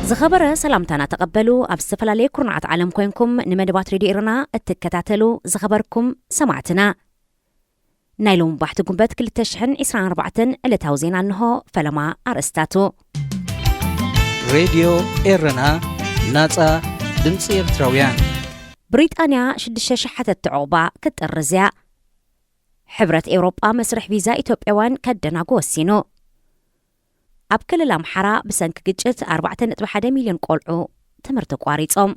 ዝኸበረ ሰላምታና ተቐበሉ። ኣብ ዝተፈላለየ ኩርናዓት ዓለም ኮይንኩም ንመደባት ሬድዮ ኤረና እትከታተሉ ዝኸበርኩም ሰማዕትና፣ ናይ ሎሚ ባሕቲ ጉንበት ክልተ ሽሕን ዕስራን ኣርባዕተን ዕለታዊ ዜና እንሆ። ፈለማ ኣርእስታቱ። ሬድዮ ኤረና፣ ናጻ ድምጺ ኤርትራውያን። ብሪጣንያ ሽዱሽተ ሽሕ ሓተትቲ ዑቕባ ክትጥርዝ እያ። ሕብረት ኤውሮጳ መስርሕ ቪዛ ኢትዮጵያውያን ከደናጉ ወሲኑ። ኣብ ክልል ኣምሓራ ብሰንኪ ግጭት ኣርባዕተ ነጥቢ ሓደ ሚልዮን ቆልዑ ትምህርቲ ኣቋሪጾም።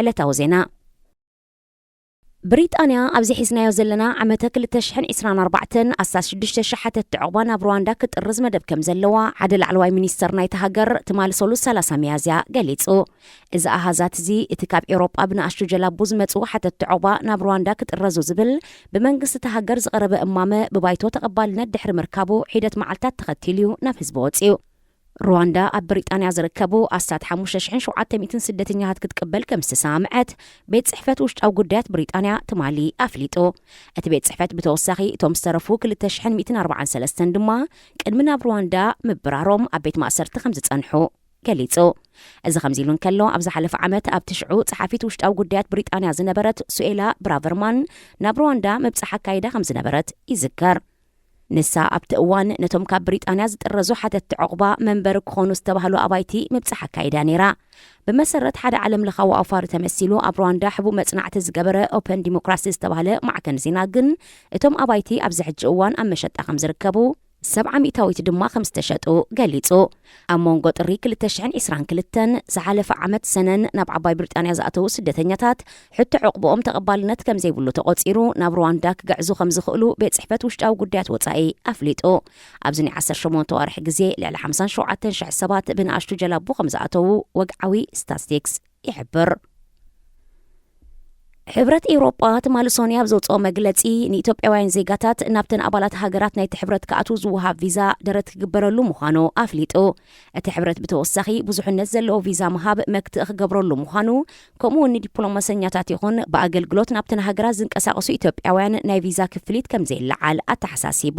ዕለታዊ ዜና። ብሪጣንያ ኣብዚ ሒዝናዮ ዘለና ዓመተ ክልተ ሽሕን ዕስራን ኣርባዕተን ኣስታት ሽዱሽተ ሽሕ ሓተትቲ ዑቕባ ናብ ሩዋንዳ ክጥርዝ መደብ ከም ዘለዋ ሓደ ላዕለዋይ ሚኒስተር ናይታ ሃገር ትማሊ ሰሉስ ሰላሳ ሚያዝያ ገሊጹ። እዚ ኣሃዛት እዚ እቲ ካብ ኤውሮጳ ብንኣሽቱ ጀላቡ ዝመጹ ሓተትቲ ዑቕባ ናብ ሩዋንዳ ክጥረዙ ዝብል ብመንግስቲ እታ ሃገር ዝቐረበ እማመ ብባይቶ ተቐባልነት ድሕሪ ምርካቡ ሒደት መዓልታት ተኸቲሉ እዩ ናብ ህዝቢ ወጺኡ። ሩዋንዳ ኣብ ብሪጣንያ ዝርከቡ ኣስታት ሓሙሽተ ሽሕን ሸውዓተ ሚእትን ስደተኛታት ክትቅበል ከም ዝተሰማምዐት ቤት ጽሕፈት ውሽጣዊ ጉዳያት ብሪጣንያ ትማሊ ኣፍሊጡ። እቲ ቤት ጽሕፈት ብተወሳኺ እቶም ዝተረፉ ክልተ ሽሕን ሚእትን ኣርባዓን ሰለስተን ድማ ቅድሚ ናብ ሩዋንዳ ምብራሮም ኣብ ቤት ማእሰርቲ ከም ዝጸንሑ ገሊጹ። እዚ ከምዚ ኢሉ እንከሎ፣ ኣብ ዝሓለፈ ዓመት ኣብቲ ሽዑ ጸሓፊት ውሽጣዊ ጉዳያት ብሪጣንያ ዝነበረት ሱኤላ ብራቨርማን ናብ ሩዋንዳ ምብጻሕ ኣካይዳ ከም ዝነበረት ይዝከር። ንሳ ኣብቲ እዋን ነቶም ካብ ብሪጣንያ ዝጥረዙ ሓተትቲ ዑቕባ መንበሪ ክኾኑ ዝተባህሉ ኣባይቲ ምብጻሕ ኣካይዳ ነይራ። ብመሰረት ሓደ ዓለምለኻዊ ኣውፋሪ ተመሲሉ ኣብ ሩዋንዳ ሕቡእ መጽናዕቲ ዝገበረ ኦፐን ዲሞክራሲ ዝተባህለ ማዕከን ዜና ግን፣ እቶም ኣባይቲ ኣብዚ ሕጂ እዋን ኣብ መሸጣ ከም ዝርከቡ፣ ሰብዓ ሚእታዊት ድማ ከም ዝተሸጡ ገሊጹ። ኣብ መንጎ ጥሪ ክልተ ሽሕን ዕስራን ክልተን ዝሓለፈ ዓመት ሰነን ናብ ዓባይ ብሪጣንያ ዝኣተዉ ስደተኛታት ሕቶ ዕቑብኦም ተቐባልነት ከም ዘይብሉ ተቖጺሩ፣ ናብ ሩዋንዳ ክግዕዙ ከም ዝኽእሉ ቤት ጽሕፈት ውሽጣዊ ጉዳያት ወጻኢ ኣፍሊጡ። ኣብዚ ናይ ዓሰርተ ሸሞንተ ዋርሒ ግዜ ልዕሊ ሓምሳን ሸውዓተን ሽሕ ሰባት ብንኣሽቱ ጀላቡ ከም ዝኣተዉ ወግዓዊ ስታትስቲክስ ይሕብር። ሕብረት ኤውሮጳ ትማሊ ሶንያ ኣብ ዘውጽኦ መግለጺ፣ ንኢትዮጵያውያን ዜጋታት ናብተን ኣባላት ሃገራት ናይቲ ሕብረት ክኣትዉ ዝወሃብ ቪዛ ደረት ክግበረሉ ምዃኑ ኣፍሊጡ። እቲ ሕብረት ብተወሳኺ ብዙሕነት ዘለዎ ቪዛ ምሃብ መክትእ ክገብረሉ ምዃኑ፣ ከምኡ እውን ንዲፕሎማሰኛታት ይኹን ብኣገልግሎት ናብተን ሃገራት ዝንቀሳቐሱ ኢትዮጵያውያን ናይ ቪዛ ክፍሊት ከም ዘይለዓል ኣተሓሳሲቡ።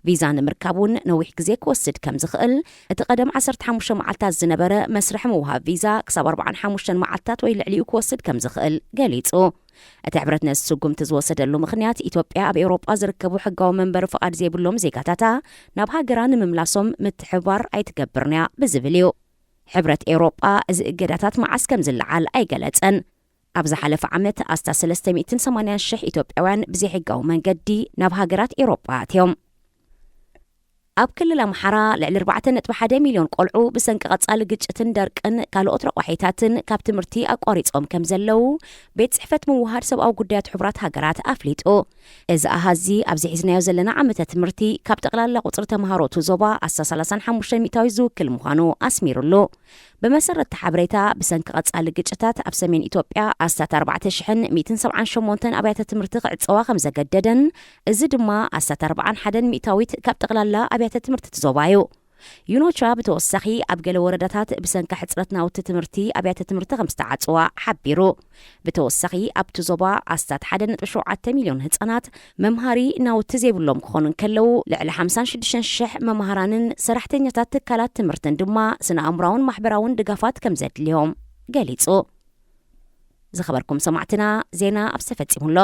ቪዛ ንምርካብ እውን ነዊሕ ግዜ ክወስድ ከም ዝኽእል፣ እቲ ቀደም ዓሰርተ ሓሙሽተ መዓልታት ዝነበረ መስርሕ ምውሃብ ቪዛ ክሳብ ኣርባዓን ሓሙሽተን መዓልታት ወይ ልዕሊኡ ክወስድ ከም ዝኽእል ገሊጹ። እቲ ሕብረት ነዚ ስጉምቲ ዝወሰደሉ ምኽንያት፣ ኢትዮጵያ ኣብ ኤውሮጳ ዝርከቡ ሕጋዊ መንበሪ ፍቓድ ዘይብሎም ዜጋታታ ናብ ሃገራ ንምምላሶም ምትሕብባር ኣይትገብርን እያ ብዝብል እዩ። ሕብረት ኤውሮጳ እዚ እገዳታት መዓስ ከም ዝለዓል ኣይገለጸን። ኣብ ዝሓለፈ ዓመት ኣስታት ሰለስተ ሚእትን ሰማንያን ሽሕ ኢትዮጵያውያን ብዘይሕጋዊ መንገዲ ናብ ሃገራት ኤውሮጳ ኣትዮም። ኣብ ክልል ኣምሓራ ልዕሊ ኣርባዕተ ነጥቢ ሓደ ሚልዮን ቆልዑ ብሰንኪ ቀጻሊ ግጭትን ደርቅን ካልኦት ረቋሒታትን ካብ ትምህርቲ ኣቋሪጾም ከም ዘለዉ ቤት ጽሕፈት ምውሃድ ሰብኣዊ ጉዳያት ሕቡራት ሃገራት ኣፍሊጡ። እዚ ኣሃዚ ኣብዚ ሒዝናዮ ዘለና ዓመተ ትምህርቲ ካብ ጠቕላላ ቁጽሪ ተምሃሮ እቲ ዞባ ኣስታት ሰላሳን ሓሙሽተን ሚእታዊት ዝውክል ምዃኑ ኣስሚሩሉ። ብመሰረት እቲ ሓበሬታ፣ ብሰንኪ ቀጻሊ ግጭታት ኣብ ሰሜን ኢትዮጵያ ኣስታት ኣርባዕተ ሽሕን ሚእትን ሰብዓን ሸሞንተን ኣብያተ ትምህርቲ ክዕጸዋ ከም ዘገደደን፣ እዚ ድማ ኣስታት ኣርባዓን ሓደን ሚእታዊት ካብ ጠቕላላ ኣብያተ ትምህርቲ እቲ ዞባ እዩ። ዩኖቻ ብተወሳኺ ኣብ ገለ ወረዳታት ብሰንኪ ሕጽረት ናውቲ ትምህርቲ ኣብያተ ትምህርቲ ከም ዝተዓጽዋ ሓቢሩ። ብተወሳኺ ኣብቲ ዞባ ኣስታት ሓደ ነጥቢ ሸውዓተ ሚልዮን ህጻናት መምሃሪ ናውቲ ዘይብሎም ክኾኑ እንከለዉ፣ ልዕሊ ሓምሳን ሽዱሽተን ሽሕ መምሃራንን ሰራሕተኛታት ትካላት ትምህርትን ድማ ስነ ኣእምራውን ማሕበራውን ድጋፋት ከም ዘድልዮም ገሊጹ። ዝኸበርኩም ሰማዕትና፣ ዜና ኣብዚ ተፈጺሙ ኣሎ።